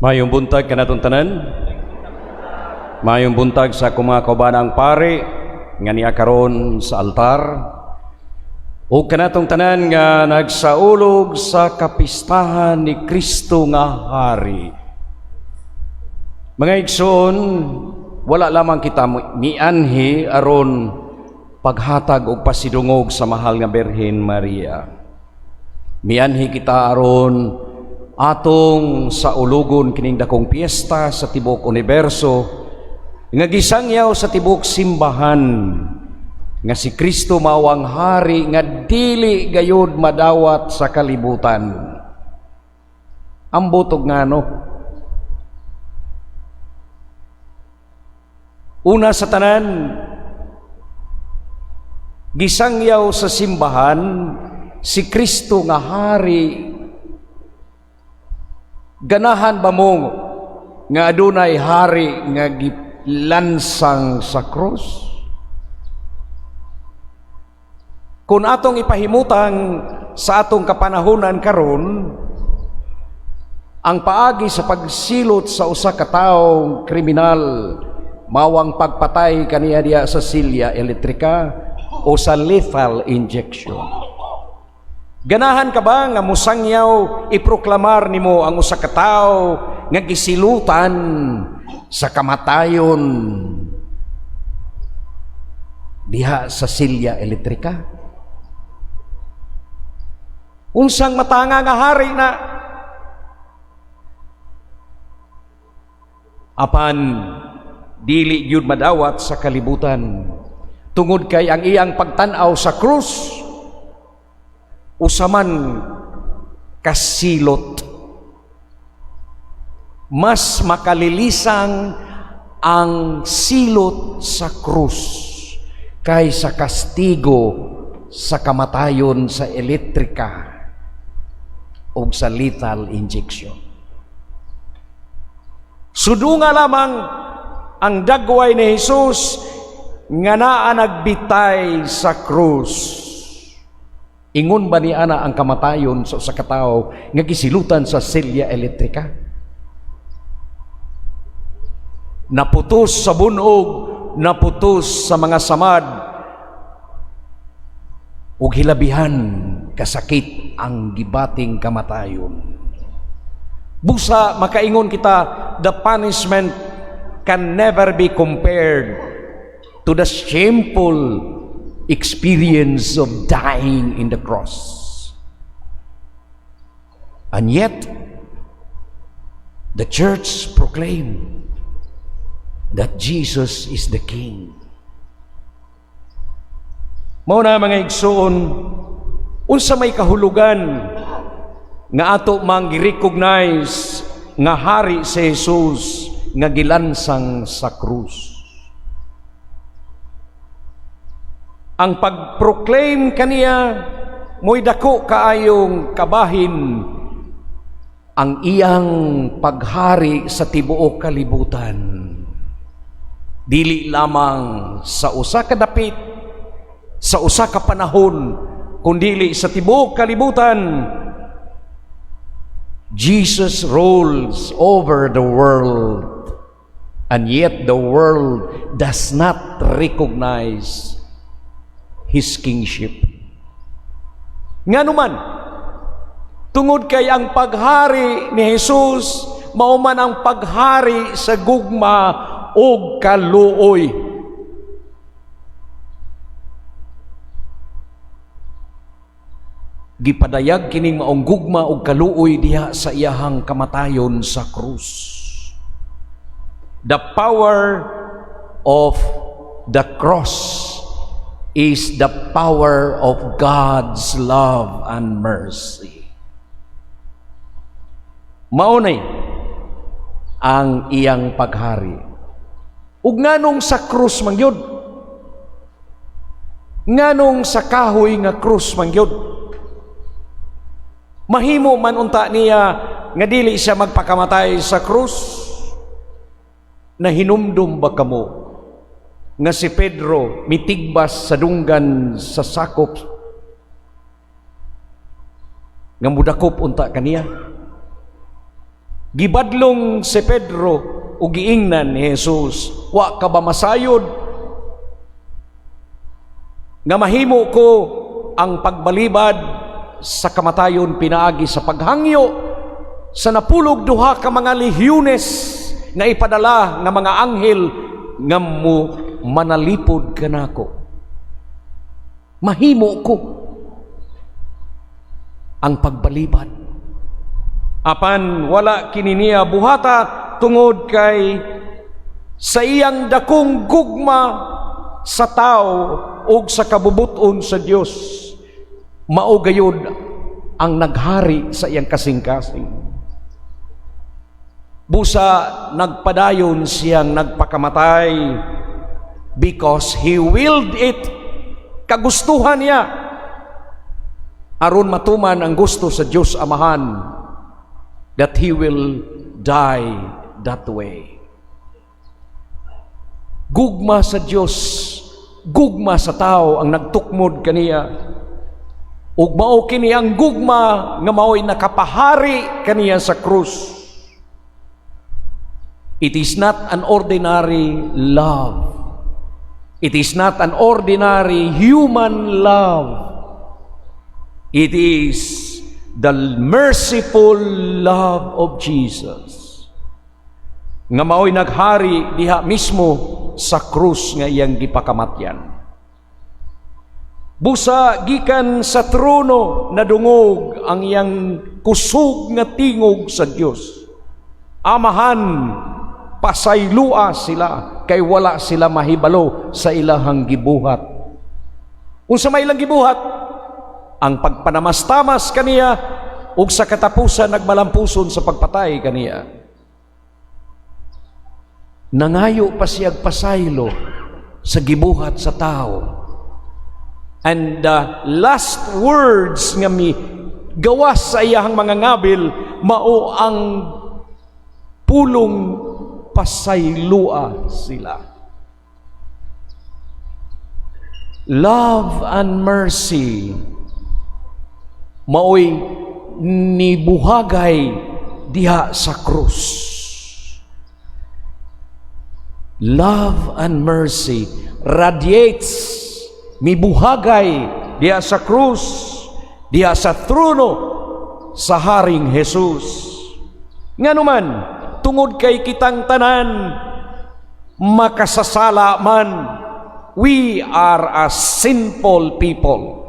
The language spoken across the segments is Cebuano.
Mayong buntag kanatong tanan. Mayong buntag sa akong mga kaubanang pare nga niya karon sa altar. Ug kanatong tanan nga nagsaulog sa kapistahan ni Kristo nga Hari. Mga igsoon, wala lamang kita mianhi aron paghatag og pasidungog sa mahal nga Birhen Maria. Mianhi kita aron atong saulugon kining dakong piyesta sa tibuok universo nga gisangyaw sa tibuok simbahan nga si Kristo mao ang hari nga dili gayud madawat sa kalibutan. Ambot og ngano? Una sa tanan, gisangyaw sa simbahan si Kristo nga hari. Ganahan ba mo nga adunay hari nga gilansang sa krus? Kung atong ipahimutang sa atong kapanahonan karon, ang paagi sa pagsilot sa usa ka tawo kriminal mao ang pagpatay kaniya diya sa silya elektrika o sa lethal injection. Ganahan ka ba nga mosangyaw iproklamar nimo ang usa ka tawo nga gisilutan sa kamatayon diha sa silya elektrika? Unsang matanga nga hari na? Apan dili gyud madawat sa kalibutan tungod kay ang iyang pagtan-aw sa krus usaman kasilot. Mas makalilisang ang silot sa krus kaysa kastigo sa kamatayon sa elektrika o sa lethal injection. Sudunga lamang ang dagway ni Jesus nga naa nagbitay sa krus. Ingon ba ni ana ang kamatayon sa usa ka tawo nga gisilutan sa silya elektrika? Naputos sa bunog, naputos sa mga samad, ug hilabihan kasakit ang gibating kamatayon. Busa makaingon kita, the punishment can never be compared to the shameful experience of dying in the cross. And yet, the church proclaimed that Jesus is the King. Mao na, mga igsoon, unsa may kahulugan nga ato mang recognize nga hari si Jesus nga gilansang sa krus? Ang pag-proclaim kaniya mo'y dako kaayong kabahin ang iyang paghari sa tibuok kalibutan. Dili lamang sa usa ka dapit, sa usa ka panahon, kundili sa tibuok kalibutan. Jesus rules over the world, and yet the world does not recognize His kingship. Ngano man, tungod kay ang paghari ni Jesus mao man ang paghari sa gugma ug kaluoy. Gipadayag kining maong gugma ug kaluoy diha sa iyahang kamatayon sa krus. The power of the cross is the power of God's love and mercy. Maunay ang iyang paghari. Ug nganong sa krus man gyud? Nganong sa kahoy nga krus man gyud? Mahimo man unta niya nga dili siya magpakamatay sa krus. Nahinumdum ba kamo nga si Pedro mitigbas sa dunggan sa sakop nga mudakop unta kaniya? Gibadlong si Pedro ug giingnan ni Jesus, "Wa ka ba masayod nga mahimo ko ang pagbalibad sa kamatayon pinaagi sa paghangyo sa 12 ka mga lehyones nga ipadala nga mga anghel nga mo manalipod kanako? Mahimo ko ang pagbalibad." Apan wala kini niya buhata tungod kay sa iyang dakong gugma sa tao ug sa kabubuton sa Dios, mao gayud ang naghari sa iyang kasing-kasing. Busa nagpadayon siyang nagpakamatay because he willed it. Kagustuhan niya aron matuman ang gusto sa Dios Amahan that he will die that way. Gugma sa Dios, gugma sa tao ang nagtukmod kaniya. Ug mao kini ang gugma nga mao'y nakapahari kaniya sa krus. It is not an ordinary love. It is not an ordinary human love. It is the merciful love of Jesus nga mao'y naghari diha mismo sa krus nga iyang gipakamatyan. Busa gikan sa trono nadungog ang iyang kusog nga tingog sa Dios, "Amahan, pasaylua sila kay wala sila mahibalo sa ilahang gibuhat." Unsa may ilang gibuhat? Ang pagpanamastamas kaniya ug sa katapusan nagmalampuson sa pagpatay kaniya. Nangayo pa siya'g pasaylo sa gibuhat sa tao. And the last words nga mi gawas sa iyahang mga ngabil mao ang pulong "Pasaylua sila." Love and mercy maoy nibuhagay diha sa krus. Love and mercy radiates, mibuhagay diha sa krus, diha sa trono sa Haring Jesus. Nganuman, tungod kay kitang tanan makasasala man, we are a sinful people.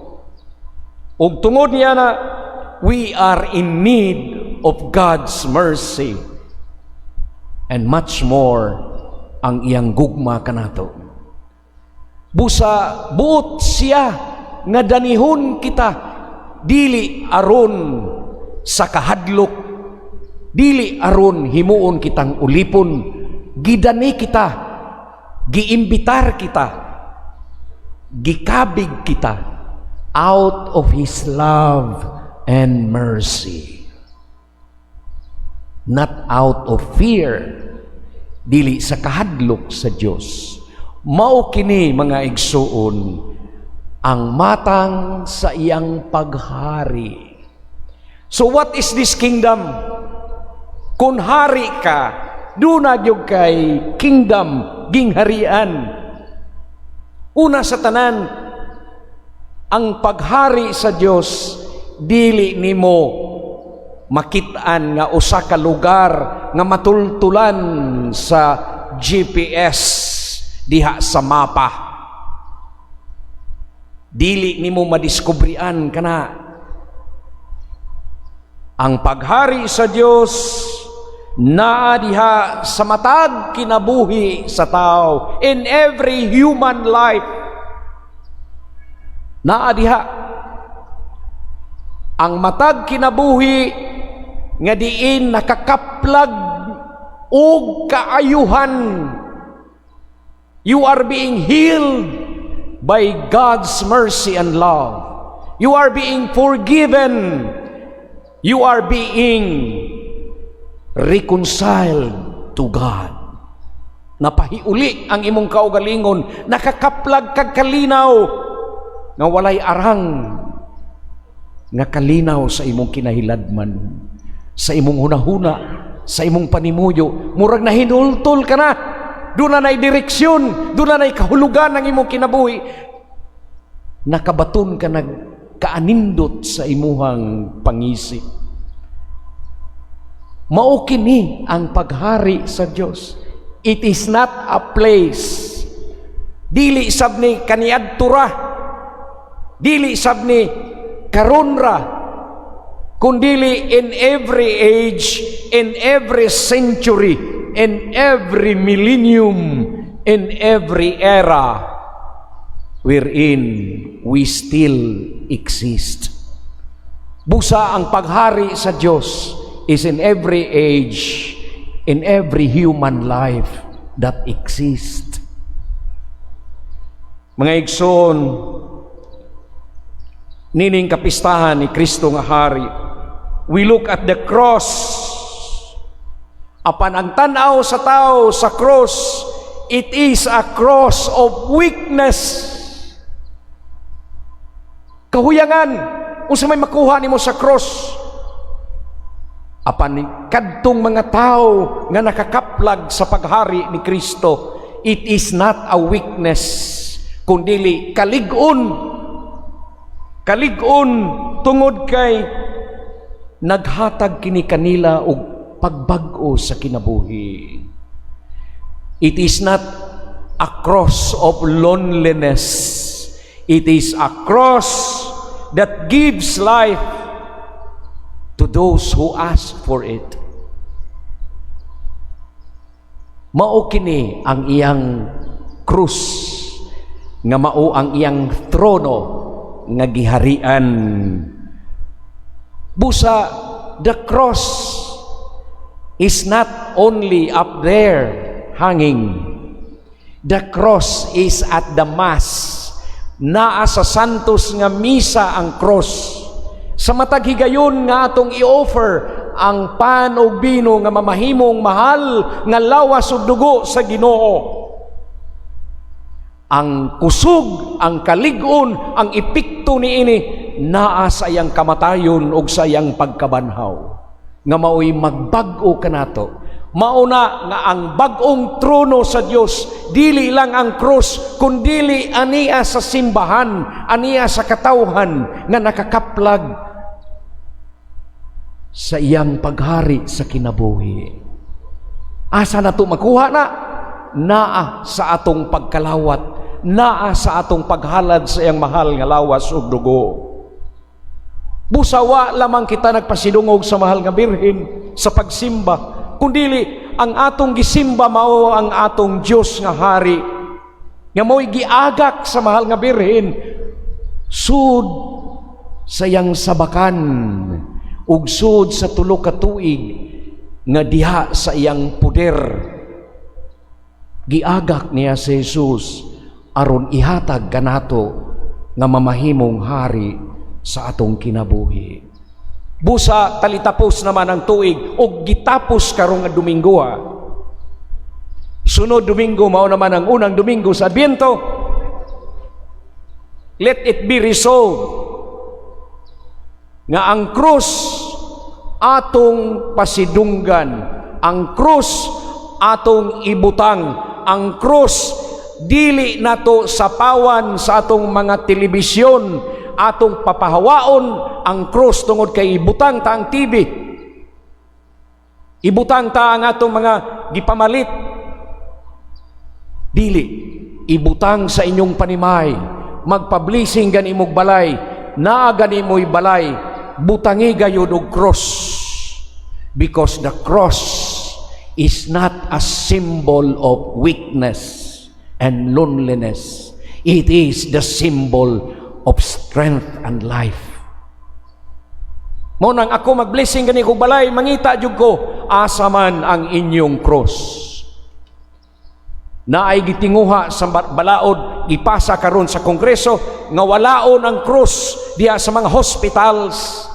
Ug tungod niya na, we are in need of God's mercy and much more ang iyang gugma kanato. Busa buot siya nga danihon kita, dili aron sa kahadlok, dili aron himuon kitang ulipon. Gidani kita, giimbitar kita, gikabig kita out of His love and mercy, not out of fear, dili sa kahadlok sa Dios. Mao kini, mga igsuon, ang matang sa iyang paghari. So what is this kingdom? Kung hari ka, duna gyud kay kingdom, gingharian. Una sa tanan, ang paghari sa Dios dili nimo makit-an nga usa ka lugar nga matultulan sa GPS diha sa mapa. Dili nimo madiskubrian kana. Ang paghari sa Dios naa diha sa matag kinabuhi sa tao, in every human life. Naa diha ang matag kinabuhi nga diin nakakaplag og kaayuhan. You are being healed by God's mercy and love. You are being forgiven. You are being reconciled to God. Napahiuli ang imong kaugalingon, nakakaplag kag kalinaw nga walay arang nga kalinaw sa imong kinahiladman, sa imong hunahuna. Sa imong panimuyo, murag nahinultol ka na. Duna na'y direksyon, duna na'y kahulugan ng imong kinabuhi. Nakabaton ka nag kaanindot sa imuhang pangisi. Mao kini ang paghari sa Dios. It is not a place. Dili sab ni kaniadto ra. Dili sab ni karon ra. Kundili in every age, in every century, in every millennium, in every era wherein we still exist. Busa ang paghari sa Dios is in every age, in every human life that exists. Mga igsoon, nining kapistahan ni Kristo nga Hari, we look at the cross. Apan ang tan-aw sa tao sa cross, it is a cross of weakness. Kahuyangan, unsa may makuha nimo sa cross? Apan kadtong mga tao nga nakakaplag sa paghari ni Kristo, it is not a weakness, kundili kalig-on. Kalig-on tungod kay naghatag kini kanila og pagbag-o sa kinabuhi. It is not a cross of loneliness. It is a cross that gives life to those who ask for it. Mao kini ang iyang krus nga mao ang iyang trono nga giharian. Busa the cross is not only up there hanging. The cross is at the Mass. Naa sa Santos nga misa ang cross. Sa matag higayon nga atong i-offer ang pan ug bino nga mamahimong mahal nga lawas ug dugo sa Ginoo. Ang kusog, ang kalig-on, ang epekto niini naa sa iyang kamatayon ug sa iyang pagkabanhaw. Nga mao'y magbag-o kanato. Mao na nga ang bag-ong trono sa Dios dili lang ang krus, kundili ania sa simbahan, ania sa katawhan nga nakakaplag sa iyang paghari sa kinabuhi. Asa na to makuha na? Naa sa atong pagkalawat, naa sa atong paghalad sa iyang mahal nga lawas ug dugo. Busa wa lamang kita nagpasidungog sa mahal nga Birhen sa pagsimba, kundili ang atong gisimba mao ang atong Dios nga hari nga mao'y giagak sa mahal nga Birhen sud sa iyang sabakan ug sud sa 3 ka tuig nga diha sa iyang puder giagak niya si Jesus aron ihatag kanato nga mamahimong hari sa atong kinabuhi. Busa talitapos naman ang tuig og gitapos karong nga Domingo ha. Sunod Domingo mao naman ang unang Domingo sa Adbyento. Let it be resolved nga ang krus atong pasidunggan, ang krus atong ibutang, ang krus dili nato sapawan sa atong mga telebisyon, atong papahawaon ang krus tungod kay ibutang ta ang TV. Ibutang ta ang atong mga gipamalit. Dili ibutang sa inyong panimay, magpa-blessing gani imong balay, naa gani mo'y balay, butangi gayud og cross, because the cross is not a symbol of weakness and loneliness. It is the symbol of strength and life. Mao nang ako mag-blessing gani kog balay, mangita jud ko asa man ang inyong cross. Naay gitinguha sa balaod, ipasa karon sa Kongreso nga walaon ang cross diha sa mga hospitals.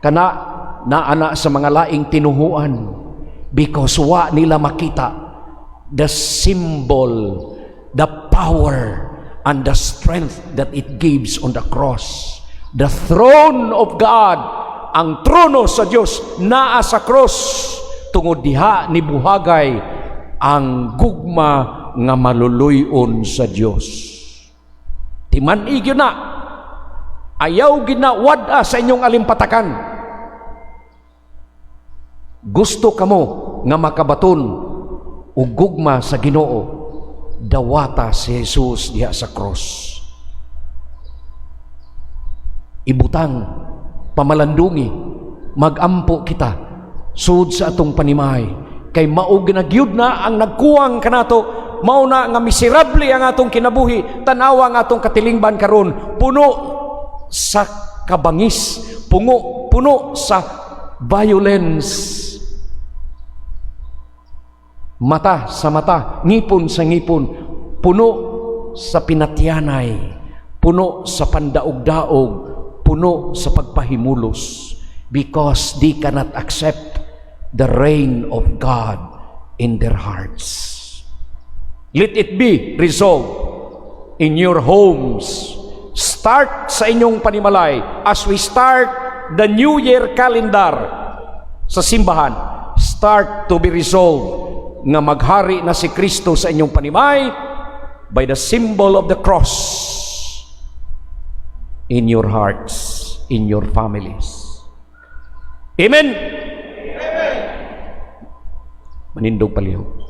Kana naana sa mga laing tinuhuan because wa nila makita the symbol, the power and the strength that it gives on the cross. The throne of God Ang trono sa Dios naa sa cross tungod diha ni buhagay ang gugma nga maluluy-on sa Dios. Timan-i gyud na. Ayaw gyud na wad-a sa inyong alimpatakan. Gusto kamo nga makabaton og gugma sa Ginoo, dawata si Jesus diha sa cross. Ibutang, pamalandungi, magampo kita sud sa atong panimalay kay mao na gyud na ang nagkuwang kanato. Mao na nga miserable ang atong kinabuhi. Tanawa ang atong katilingban karon, puno sa kabangis, puno sa violence, mata sa mata, ngipon sa ngipon, puno sa pinatyanay, puno sa pandaog-daog, puno sa pagpahimulos, because they cannot accept the reign of God in their hearts. Let it be resolved in your homes. Start sa inyong panimalay as we start the New Year calendar sa simbahan. Start to be resolved nga maghari na si Kristo sa inyong panimalay by the symbol of the cross in your hearts, in your families. Amen. Manindog palihog.